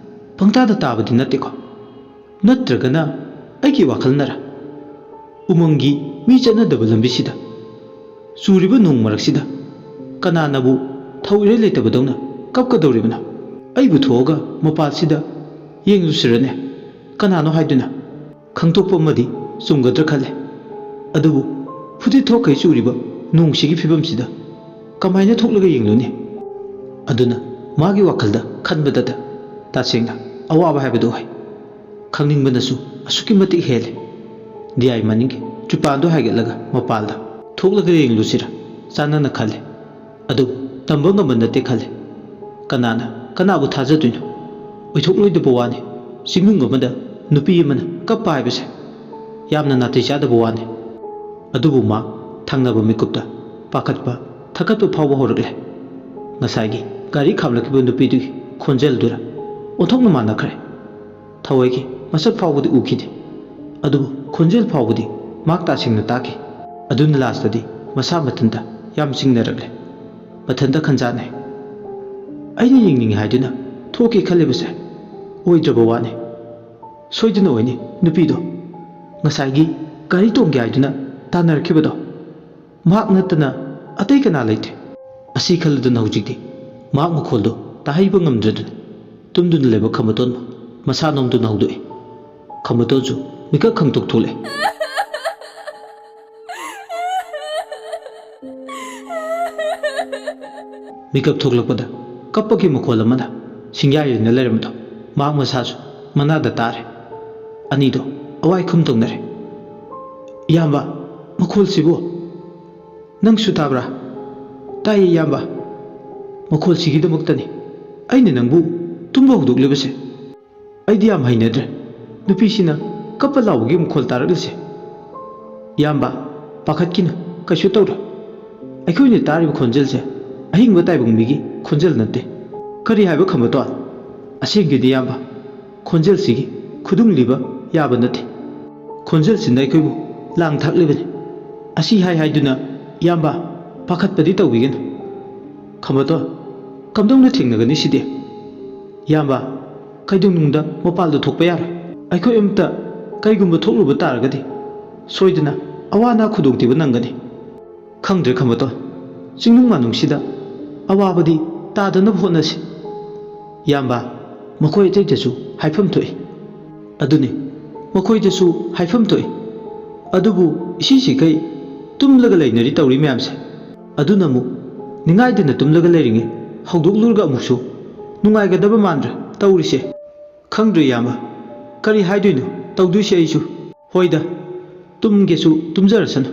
ꯄꯪꯇꯥꯗ ꯇꯥꯕꯗꯤ ꯅꯠꯇꯦꯀꯣ? ꯅꯠꯇ꯭ꯔꯒꯅ ꯑꯩꯒꯤ ꯋꯥꯈꯜꯅꯔ? ꯎꯃꯪꯒꯤ ꯃꯤ ꯆꯠꯅꯗꯕ ꯂꯝꯕꯤꯁꯤꯗ, ꯆꯨꯔꯤꯕ ꯅꯣꯡ ꯃꯔꯛꯁꯤꯗ ꯀꯅꯥꯅꯕꯨ ꯊꯧ ꯏꯔꯩ ꯂꯩꯇꯕꯗꯧꯅ ꯀꯞꯀꯗꯧꯔꯤꯕꯅꯣ? ꯑꯩꯕꯨ ꯊꯣꯛꯑꯒ ꯃꯄꯥꯜꯁꯤꯗ ꯌꯦꯡꯂꯨꯁꯤꯔꯅꯦ? ꯀꯅꯥꯅꯣ ꯍꯥꯏꯗꯨꯅ ꯈꯪꯗꯣꯛꯄ ꯑꯃꯗꯤ ꯆꯨꯝꯒꯗ꯭ꯔꯥ ꯈꯜꯂꯦ꯫ ꯑꯗꯨꯕꯨ ꯐꯨꯗꯤꯠ ꯊꯣꯛꯈꯩ ꯆꯨꯔꯤꯕ ꯅꯣꯡꯁꯤꯒꯤ ꯐꯤꯕꯝꯁꯤꯗ ꯀꯃꯥꯏꯅ ꯊꯣꯛꯂꯒ ꯌꯦꯡꯂꯨꯅꯤ?" ꯑꯗꯨꯅ ꯃꯥꯒꯤ ꯋꯥꯈꯜꯗ ꯈꯟꯕꯗꯇ ꯇꯁꯦꯡꯅ ꯑꯋꯥꯕ ꯍꯥꯏꯕꯗꯨ ꯑꯣꯏ꯫ ꯈꯪꯅꯤꯡꯕꯅꯁꯨ ꯑꯁꯨꯛꯀꯤ ꯃꯇꯤꯛ ꯍꯦꯜꯂꯦ꯫ ꯗꯤꯌꯥꯏ ꯃꯅꯤꯡꯒꯤ ꯇ꯭ꯔꯤꯄꯥꯟꯗꯨ ꯍꯥꯏꯒꯠꯂꯒ ꯃꯄꯥꯟꯗ ꯊꯣꯛꯂꯒ ꯌꯦꯡꯂꯨꯁꯤꯔ ꯆꯥꯟꯅꯅ ꯈꯜꯂꯦ꯫ ꯑꯗꯨ ꯇꯝꯕ ꯉꯝꯕ ꯅꯠꯇꯦ ꯈꯜꯂꯦ꯫ ꯀꯅꯥꯅ ꯀꯅꯥꯕꯨ ꯊꯥꯖꯗꯣꯏꯅꯣ? ꯑꯣꯏꯊꯣꯛꯂꯣꯏꯗꯕ ꯋꯥꯅꯤ꯫ ꯆꯤꯡꯅꯨꯡ ꯑꯃꯗ ꯅꯨꯄꯤ ꯑꯃꯅ ꯀꯞꯄ ꯍꯥꯏꯕꯁꯦ ꯌꯥꯝꯅ ꯅꯥꯇꯩ ꯆꯥꯗꯕ ꯋꯥꯅꯤ꯫ ꯑꯗꯨꯕꯨ ꯃꯥ ꯊꯪꯅꯕ ꯃꯤꯀꯨꯞꯇ ꯄꯥꯈꯠꯄ, ꯊꯀꯠꯄ ꯐꯥꯎꯕ ꯍꯧꯔꯛꯂꯦ꯫ ꯉꯁꯥꯏꯒꯤ ꯒꯥꯔꯤ ꯈꯥꯝꯂꯛꯈꯤꯕ ꯅꯨꯄꯤꯗꯨꯒꯤ ꯈꯣꯟꯖꯦꯜꯗꯨꯔ ꯑꯣꯟꯊꯣꯛꯅ ꯃꯥꯟꯅꯈ꯭ꯔꯦ꯫ ꯊꯋꯥꯏꯒꯤ ꯃꯁꯛ ꯐꯥꯎꯕꯗꯤ ꯎꯈꯤꯗꯦ, ꯑꯗꯨꯕꯨ ꯈꯣꯟꯖꯦꯜ ꯐꯥꯎꯕꯗꯤ ꯃꯍꯥꯛ ꯇꯁꯦꯡꯅ ꯇꯥꯈꯤ꯫ ꯑꯗꯨꯅ ꯂꯥꯁꯇꯗꯤ ꯃꯁꯥ ꯃꯊꯟꯇ ꯌꯥꯝ ꯆꯤꯡꯅꯔꯛꯂꯦ꯫ ꯃꯊꯟꯇ ꯈꯟꯖꯥꯟꯅꯩ, "ꯑꯩꯅ ꯌꯦꯡꯅꯤꯡꯉꯤ ꯍꯥꯏꯗꯨꯅ ꯊꯣꯛꯀꯦ ꯈꯜꯂꯤꯕꯁꯦ ꯑꯣꯏꯗ꯭ꯔꯕ ꯋꯥꯅꯤ꯫ ꯁꯣꯏꯗꯅ ꯑꯣꯏꯅꯤ ꯅꯨꯄꯤꯗꯣ, ꯉꯁꯥꯏꯒꯤ ꯒꯥꯔꯤ ꯇꯣꯡꯒꯦ ꯍꯥꯏꯗꯨꯅ ꯇꯥꯟꯅꯔꯛꯈꯤꯕꯗꯣ꯫ ꯃꯍꯥꯛ ꯅꯠꯇꯅ ꯑꯇꯩ ꯀꯅꯥ ꯂꯩꯇꯦ?" ꯑꯁꯤ ꯈꯜꯂꯗꯨꯅ ꯍꯧꯖꯤꯛꯇꯤ ꯃꯍꯥꯛ ꯃꯈꯣꯜꯗꯨ ꯇꯥꯍꯩꯕ ꯉꯝꯗ꯭ꯔꯗꯨꯅ ꯇꯨꯝꯗꯨꯅ ꯂꯩꯕ ꯈꯝꯕꯇꯣꯟꯕꯨ ꯃꯁꯥ ꯅꯣꯝꯗꯨꯅ ꯍꯧꯗꯣꯛꯏ꯫ ꯈꯝꯕꯇꯣꯟꯁꯨ ꯃꯤꯀꯞ ꯈꯪꯊꯣꯛ ꯊꯣꯛꯂꯛꯑꯦ꯫ ꯃꯤꯀꯞ ꯊꯣꯛꯂꯛꯄꯗ ꯀꯞꯄꯒꯤ ꯃꯈꯣꯜ ꯑꯃꯅ ꯁꯤꯡꯌꯥꯏ ꯑꯣꯏꯅ ꯂꯩꯔꯝꯕꯗꯣ ꯃꯍꯥꯛ ꯃꯁꯥꯁꯨ ꯃꯅꯥꯗ ꯇꯥꯔꯦ꯫ ꯑꯅꯤꯗꯣ ꯑꯋꯥꯏ ꯈꯨꯝ ꯇꯧꯅꯔꯦ꯫ "ꯏꯌꯥꯝꯕ, ꯃꯈꯣꯜꯁꯤꯕꯨ?" "ꯅꯪꯁꯨ ꯇꯥꯕ꯭ꯔꯥ?" "ꯇꯥꯏꯌꯦ ꯏꯌꯥꯝꯕ꯫ ꯃꯈꯣꯜꯁꯤꯒꯤꯗꯃꯛꯇꯅꯤ ꯑꯩꯅ ꯅꯪꯕꯨ ꯇꯨꯝꯕ ꯍꯧꯗꯣꯛꯂꯤꯕꯁꯦ꯫ ꯑꯩꯗꯤ ꯌꯥꯝ ꯍꯩꯅꯗ꯭ꯔꯦ ꯅꯨꯄꯤꯁꯤꯅ ꯀꯞꯄ ꯂꯥꯎꯕꯒꯤ ꯃꯈꯣꯜ ꯇꯥꯔꯛꯂꯤꯁꯦ꯫ ꯏꯌꯥꯝꯕ, ꯄꯥꯈꯠꯈꯤꯅꯨ, ꯀꯩꯁꯨ ꯇꯧꯔꯣꯏ꯫ ꯑꯩꯈꯣꯏꯅ ꯇꯥꯔꯤꯕ ꯈꯣꯟꯖꯦꯜꯁꯦ ꯑꯍꯤꯡꯕ ꯇꯥꯏꯕꯪ ꯃꯤꯒꯤ ꯈꯣꯟꯖꯦꯜ ꯅꯠꯇꯦ꯫" "ꯀꯔꯤ ꯍꯥꯏꯕ ꯈꯝꯕꯇꯣꯟ? ꯑꯁꯦꯡꯒꯤꯗꯤ ꯏꯌꯥꯝꯕ, ꯈꯣꯟꯖꯦꯜꯁꯤꯒꯤ ꯈꯨꯗꯨꯡ ꯂꯤꯕ ꯌꯥꯕ ꯅꯠꯇꯦ꯫ ꯈꯣꯟꯖꯦꯜꯁꯤꯅ ꯑꯩꯈꯣꯏꯕꯨ ꯂꯥꯡ ꯊꯥꯛꯂꯤꯕꯅꯤ꯫" ꯑꯁꯤ ꯍꯥꯏ ꯍꯥꯏꯗꯨꯅ, "ꯏꯌꯥꯝꯕ, ꯄꯥꯈꯠꯄꯗꯤ ꯇꯧꯕꯤꯒꯅꯨ꯫" "ꯈꯝꯕꯇꯣꯟ, ꯀꯝꯗꯧꯅ ꯊꯦꯡꯅꯒꯅꯤ ꯁꯤꯗꯤ?" "ꯏꯌꯥꯝꯕ, ꯀꯩꯗꯧꯅꯨꯡꯗ ꯃꯄꯥꯜꯗ ꯊꯣꯛꯄ ꯌꯥꯔꯣꯏ꯫ ꯑꯩꯈꯣꯏ ꯑꯃꯇ ꯀꯩꯒꯨꯝꯕ ꯊꯣꯛꯂꯨꯕ ꯇꯥꯔꯒꯗꯤ ꯁꯣꯏꯗꯅ ꯑꯋꯥ ꯑꯅꯥ ꯈꯨꯗꯣꯡꯊꯤꯕ ꯅꯪꯒꯅꯤ꯫" "ꯈꯪꯗ꯭ꯔꯦ ꯈꯝꯕꯇꯣꯟ, ꯆꯤꯡꯅꯨꯡ ꯃꯥꯅꯨꯡꯁꯤꯗ ꯑꯋꯥꯕꯗꯤ ꯇꯥꯗꯅꯕ ꯍꯣꯠꯅꯁꯤ꯫" "ꯏꯌꯥꯝꯕ, ꯃꯈꯣꯏ ꯑꯇꯩꯗꯁꯨ ꯍꯥꯏꯐꯝ ꯊꯣꯛꯏ꯫" "ꯑꯗꯨꯅꯤ, ꯃꯈꯣꯏꯗꯁꯨ ꯍꯥꯏꯐꯝ ꯊꯣꯛꯏ꯫ ꯑꯗꯨꯕꯨ ꯏꯁꯤꯁꯤꯈꯩ ꯇꯨꯝꯂꯒ ꯂꯩꯅꯔꯤ ꯇꯧꯔꯤ ꯃꯌꯥꯝꯁꯦ꯫ ꯑꯗꯨꯅ ꯑꯃꯨꯛ ꯅꯤꯡꯉꯥꯏꯗꯅ ꯇꯨꯝꯂꯒ ꯂꯩꯔꯤꯉꯩ ꯍꯧꯗꯣꯛꯂꯨꯔꯒ ꯑꯃꯨꯛꯁꯨ ꯅꯨꯡꯉꯥꯏꯒꯗꯕ ꯃꯥꯟꯗ꯭ꯔꯦ ꯇꯧꯔꯤꯁꯦ꯫ ꯈꯪꯗ꯭ꯔꯦ ꯏꯌꯥꯝꯕ, ꯀꯔꯤ ꯍꯥꯏꯗꯣꯏꯅꯣ ꯇꯧꯗꯣꯏꯁꯦ ꯑꯩꯁꯨ꯫ ꯍꯣꯏꯗ, ꯇꯨꯝꯒꯦꯁꯨ ꯇꯨꯝꯖꯔꯁꯅꯨ꯫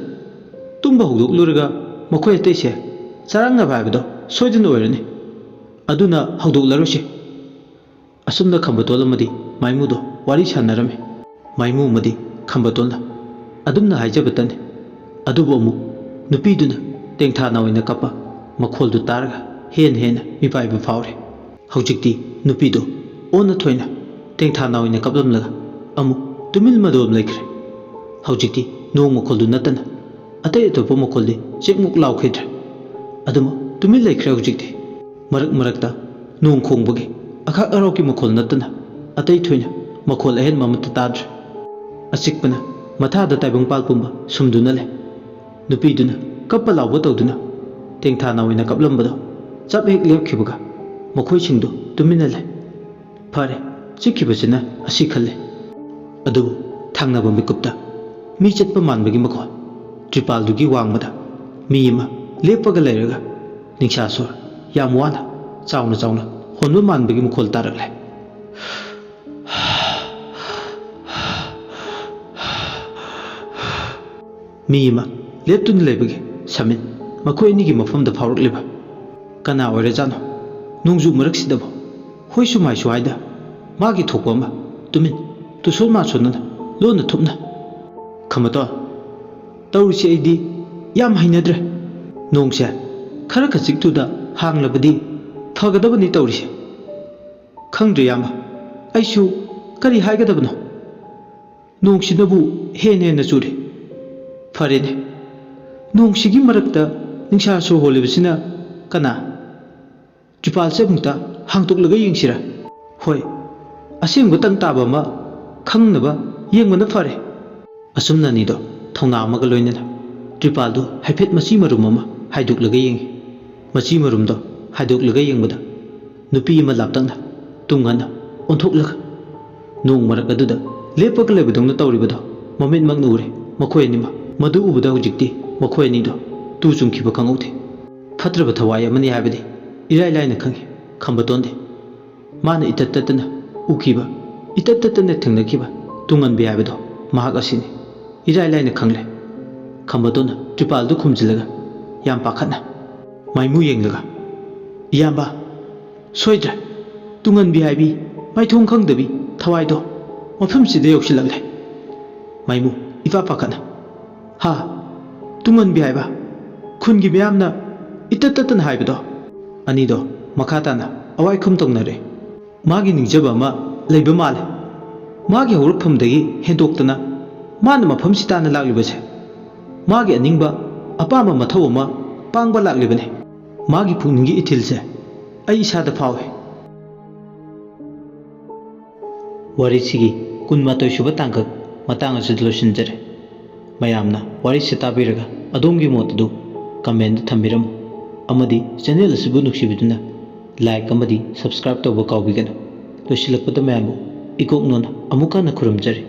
ꯇꯨꯝꯕ ꯍꯧꯗꯣꯛꯂꯨꯔꯒ ꯃꯈꯣꯏ ꯑꯇꯩꯁꯦ ꯆꯔꯥꯡꯅꯕ ꯍꯥꯏꯕꯗꯣ ꯁꯣꯏꯗꯅ ꯑꯣꯏꯔꯅꯤ꯫ ꯑꯗꯨꯅ ꯍꯧꯗꯣꯛꯂꯔꯣꯏꯁꯦ꯫" ꯑꯁꯨꯝꯅ ꯈꯝꯕꯇꯣꯜ ꯑꯃꯗꯤ ꯃꯥꯏꯃꯨꯗꯣ ꯋꯥꯔꯤ ꯁꯥꯟꯅꯔꯝꯃꯤ꯫ ꯃꯥꯏꯃꯨ ꯑꯃꯗꯤ ꯈꯝꯕꯇꯣꯜꯅ ꯑꯗꯨꯝꯅ ꯍꯥꯏꯖꯕꯇꯅꯤ꯫ ꯑꯗꯨꯕꯨ ꯑꯃꯨꯛ ꯅꯨꯄꯤꯗꯨꯅ ꯇꯦꯡꯊꯥ ꯅꯥꯎ ꯑꯣꯏꯅ ꯀꯞꯄ ꯃꯈꯣꯜꯗꯨ ꯇꯥꯔꯒ ꯍꯦꯟꯅ ꯍꯦꯟꯅ ꯃꯤꯄꯥꯏꯕ ꯐꯥꯎꯔꯦ꯫ ꯍꯧꯖꯤꯛꯇꯤ ꯅꯨꯄꯤꯗꯣ ꯑꯣꯟꯅ ꯊꯣꯏꯅ ꯇꯦꯡꯊꯥ ꯅꯥꯎ ꯑꯣꯏꯅ ꯀꯞꯂꯝꯂꯒ ꯑꯃꯨꯛ ꯇꯨꯃꯤꯟ ꯃꯗꯣꯝ ꯂꯩꯈ꯭ꯔꯦ꯫ ꯍꯧꯖꯤꯛꯇꯤ ꯅꯣꯡ ꯃꯈꯣꯜꯗꯨ ꯅꯠꯇꯅ ꯑꯇꯩ ꯑꯇꯣꯞꯄ ꯃꯈꯣꯜꯗꯤ ꯆꯦꯛꯃꯨꯛ ꯂꯥꯎꯈꯤꯗ꯭ꯔꯦ꯫ ꯑꯗꯨꯃꯛ ꯇꯨꯃꯤꯟ ꯂꯩꯈ꯭ꯔꯦ ꯍꯧꯖꯤꯛꯇꯤ꯫ ꯃꯔꯛ ꯃꯔꯛꯇ ꯅꯣꯡ ꯈꯣꯡꯕꯒꯤ ꯑꯈꯥꯛ ꯑꯔꯥꯎꯒꯤ ꯃꯈꯣꯜ ꯅꯠꯇꯅ ꯑꯇꯩ ꯊꯣꯏꯅ ꯃꯈꯣꯜ ꯑꯍꯦꯟꯕ ꯑꯃꯠꯇ ꯇꯥꯗ꯭ꯔꯦ꯫ ꯑꯆꯤꯛꯄꯅ ꯃꯊꯥꯗ ꯇꯥꯏꯕꯪꯄꯥꯜ ꯄꯨꯝꯕ ꯁꯨꯝꯗꯨꯅ ꯂꯩ꯫ ꯅꯨꯄꯤꯗꯨꯅ ꯀꯞꯄ ꯂꯥꯎꯕ ꯇꯧꯗꯨꯅ ꯇꯦꯡꯊꯥ ꯅꯥꯎ ꯑꯣꯏꯅ ꯀꯞꯂꯝꯕꯗꯣ ꯆꯞ ꯍꯦꯛ ꯂꯦꯞꯈꯤꯕꯒ ꯃꯈꯣꯏꯁꯤꯡꯗꯨ ꯇꯨꯃꯤꯟꯅ ꯂꯩ꯫ "ꯐꯔꯦ, ꯆꯤꯛꯈꯤꯕꯁꯤꯅ ꯑꯁꯤ ꯈꯜꯂꯦ꯫ ꯑꯗꯨꯕꯨ ꯊꯪꯅꯕ ꯃꯤꯀꯨꯞꯇ ꯃꯤ ꯆꯠꯄ ꯃꯥꯟꯕꯒꯤ ꯃꯈꯣꯜ, ꯇ꯭ꯔꯤꯄꯥꯜꯗꯨꯒꯤ ꯋꯥꯡꯃꯗ ꯃꯤ ꯑꯃ ꯂꯦꯞꯄꯒ ꯂꯩꯔꯒ ꯅꯤꯡꯁꯥ ꯁꯣꯔ ꯌꯥꯝ ꯋꯥꯅ ꯆꯥꯎꯅ ꯆꯥꯎꯅ ꯍꯣꯟꯕ ꯃꯥꯟꯕꯒꯤ ꯃꯈꯣꯜ ꯇꯥꯔꯛꯂꯦ꯫ ꯃꯤ ꯑꯃ ꯂꯦꯞꯇꯨꯅ ꯂꯩꯕꯒꯤ ꯁꯃꯤꯟ ꯃꯈꯣꯏ ꯑꯅꯤꯒꯤ ꯃꯐꯝꯗ ꯐꯥꯎꯔꯛꯂꯤꯕ꯫ ꯀꯅꯥ ꯑꯣꯏꯔꯖꯥꯠꯅꯣ? ꯅꯣꯡꯖꯨ ꯃꯔꯛꯁꯤꯗꯕꯨ ꯍꯣꯏꯁꯨ ꯃꯥꯏꯁꯨ ꯍꯥꯏꯗ ꯃꯥꯒꯤ ꯊꯣꯛꯄ ꯑꯃ ꯇꯨꯃꯤꯟ ꯇꯨꯁꯣꯟ ꯃꯥꯁꯣꯟꯅꯅ ꯂꯣꯟꯅ ꯊꯨꯞꯅ꯫ "ꯈꯝꯕꯇꯣꯟ, ꯇꯧꯔꯤꯁꯦ ꯑꯩꯗꯤ ꯌꯥꯝ ꯍꯩꯅꯗ꯭ꯔꯦ꯫ ꯅꯣꯡꯁꯦ ꯈꯔ ꯈꯖꯤꯛꯇꯨꯗ ꯍꯥꯡꯂꯕꯗꯤ ꯐꯒꯗꯕꯅꯤ ꯇꯧꯔꯤꯁꯦ꯫ ꯈꯪꯗ꯭ꯔꯦ ꯏꯌꯥꯝꯕ, ꯑꯩꯁꯨ ꯀꯔꯤ ꯍꯥꯏꯒꯗꯕꯅꯣ꯫ ꯅꯣꯡꯁꯤꯅꯕꯨ ꯍꯦꯟꯅ ꯍꯦꯟꯅ ꯆꯨꯔꯦ꯫ ꯐꯔꯦꯅꯦ, ꯅꯣꯡꯁꯤꯒꯤ ꯃꯔꯛꯇ ꯅꯤꯡꯁꯥ ꯁꯣꯔ ꯍꯣꯜꯂꯤꯕꯁꯤꯅ ꯀꯅꯥ? ꯇ꯭ꯔꯤꯄꯥꯜꯁꯦ ꯑꯃꯨꯛꯇ ꯍꯥꯡꯗꯣꯛꯂꯒ ꯌꯦꯡꯁꯤꯔꯥ? ꯍꯣꯏ, ꯑꯁꯦꯡꯕ ꯇꯪ ꯇꯥꯕ ꯑꯃ ꯈꯪꯅꯕ ꯌꯦꯡꯕꯅ ꯐꯔꯦ꯫" ꯑꯁꯨꯝꯅ ꯑꯅꯤꯗꯣ ꯊꯧꯅꯥ ꯑꯃꯒ ꯂꯣꯏꯅꯅ ꯇ꯭ꯔꯤꯄꯥꯜꯗꯨ ꯍꯥꯏꯐꯦꯠ ꯃꯆꯤ ꯃꯔꯨꯝ ꯑꯃ ꯍꯥꯏꯗꯣꯛꯂꯒ ꯌꯦꯡꯉꯤ꯫ ꯃꯆꯤ ꯃꯔꯨꯝꯗꯣ ꯍꯥꯏꯗꯣꯛꯂꯒ ꯌꯦꯡꯕꯗ ꯅꯨꯄꯤ ꯑꯃ ꯂꯥꯞꯇꯛꯅ ꯇꯨꯡ ꯍꯟꯅ ꯑꯣꯟꯊꯣꯛꯂꯒ ꯅꯣꯡ ꯃꯔꯛ ꯑꯗꯨꯗ ꯂꯦꯞꯄꯒ ꯂꯩꯕꯗꯧꯅ ꯇꯧꯔꯤꯕꯗꯣ ꯃꯃꯤꯠꯃꯛꯅ ꯎꯔꯦ ꯃꯈꯣꯏ ꯑꯅꯤꯃꯛ꯫ ꯃꯗꯨ ꯎꯕꯗ ꯍꯧꯖꯤꯛꯇꯤ ꯃꯈꯣꯏ ꯑꯅꯤꯗꯣ ꯇꯨ ꯆꯨꯡꯈꯤꯕ ꯈꯪꯍꯧꯗꯦ꯫ ꯐꯠꯇ꯭ꯔꯕ ꯊꯋꯥꯏ ꯑꯃꯅꯤ ꯍꯥꯏꯕꯗꯤ ꯏꯔꯥꯏ ꯂꯥꯏꯅ ꯈꯪꯉꯤ ꯈꯝꯕꯇꯣꯟꯗꯤ꯫ ꯃꯥꯅ ꯏꯇꯠ ꯇꯠꯇꯅ ꯎꯈꯤꯕ, ꯏꯇꯠ ꯇꯠꯇꯅ ꯊꯦꯡꯅꯈꯤꯕ ꯇꯨꯡꯍꯟꯕꯤ ꯍꯥꯏꯕꯗꯣ ꯃꯍꯥꯛ ꯑꯁꯤꯅꯤ꯫ ꯏꯔꯥꯏ ꯂꯥꯏꯅ ꯈꯪꯂꯦ꯫ ꯈꯝꯕꯇꯣꯟꯅ ꯇ꯭ꯔꯤꯄꯥꯜꯗꯨ ꯈꯨꯝꯖꯤꯜꯂꯒ ꯌꯥꯝ ꯄꯥꯈꯠꯅ ꯃꯥꯏꯃꯨ ꯌꯦꯡꯂꯒ, "ꯏꯌꯥꯝꯕ, ꯁꯣꯏꯗ꯭ꯔꯦ꯫ ꯇꯨꯡꯍꯟꯕꯤ ꯍꯥꯏꯕꯤ ꯃꯥꯏꯊꯣꯡ ꯈꯪꯗꯕꯤ ꯊꯋꯥꯏꯗꯣ ꯃꯐꯝꯁꯤꯗ ꯌꯧꯁꯤꯜꯂꯛꯂꯦ꯫" ꯃꯥꯏꯃꯨ ꯏꯄꯥ ꯄꯥꯈꯠꯅ, "ꯍꯥ? ꯇꯨꯡꯍꯟꯕꯤ ꯍꯥꯏꯕ? ꯈꯨꯟꯒꯤ ꯃꯤꯌꯥꯝꯅ ꯏꯇꯠ ꯇꯠꯇꯅ ꯍꯥꯏꯕꯗꯣ?" ꯑꯅꯤꯗꯣ ꯃꯈꯥ ꯇꯥꯅ ꯑꯋꯥꯏꯈꯨꯝ ꯇꯧꯅꯔꯦ꯫ ꯃꯥꯒꯤ ꯅꯤꯡꯖꯕ ꯑꯃ ꯂꯩꯕ ꯃꯥꯜꯂꯦ꯫ ꯃꯥꯒꯤ ꯍꯧꯔꯛꯐꯝꯗꯒꯤ ꯍꯦꯟꯗꯣꯛꯇꯅ ꯃꯥꯅ ꯃꯐꯝꯁꯤ ꯇꯥꯟꯅ ꯂꯥꯛꯂꯤꯕꯁꯦ ꯃꯥꯒꯤ ꯑꯅꯤꯡꯕ ꯑꯄꯥꯝꯕ ꯃꯊꯧ ꯑꯃ ꯄꯥꯡꯕ ꯂꯥꯛꯂꯤꯕꯅꯤ꯫ ꯃꯥꯒꯤ ꯄꯨꯛꯅꯤꯡꯒꯤ ꯏꯊꯤꯜꯁꯦ ꯑꯩ ꯏꯁꯥꯗ ꯐꯥꯎꯏ꯫ ꯋꯥꯔꯤꯁꯤꯒꯤ ꯀꯨꯟꯃꯥꯊꯣꯏ ꯁꯨꯕ ꯇꯥꯡꯀꯛ ꯃꯇꯥꯡ ꯑꯁꯤꯗ ꯂꯣꯏꯁꯤꯟꯖꯔꯦ꯫ ꯃꯌꯥꯝꯅ ꯋꯥꯔꯤꯁꯤ ꯇꯥꯕꯤꯔꯒ ꯑꯗꯣꯝꯒꯤ ꯃꯣꯠ ꯑꯗꯨ comment ꯊꯝꯕꯤꯔꯝꯃꯨ꯫ ꯑꯃꯗꯤ channel ꯑꯁꯤꯕꯨ ꯅꯨꯡꯁꯤꯕꯤꯗꯨꯅ like ꯑꯃꯗꯤ subscribe ꯇꯧꯕ ꯀꯥꯎꯕꯤꯒꯅꯨ꯫ ꯂꯣꯏꯁꯤꯜꯂꯛꯄꯗ ꯃꯌꯥꯝꯕꯨ ꯏꯀꯣꯛꯅꯣꯅ ꯑꯃꯨꯛ ꯍꯟꯅ ꯈꯨꯔꯨꯝꯖꯔꯤ꯫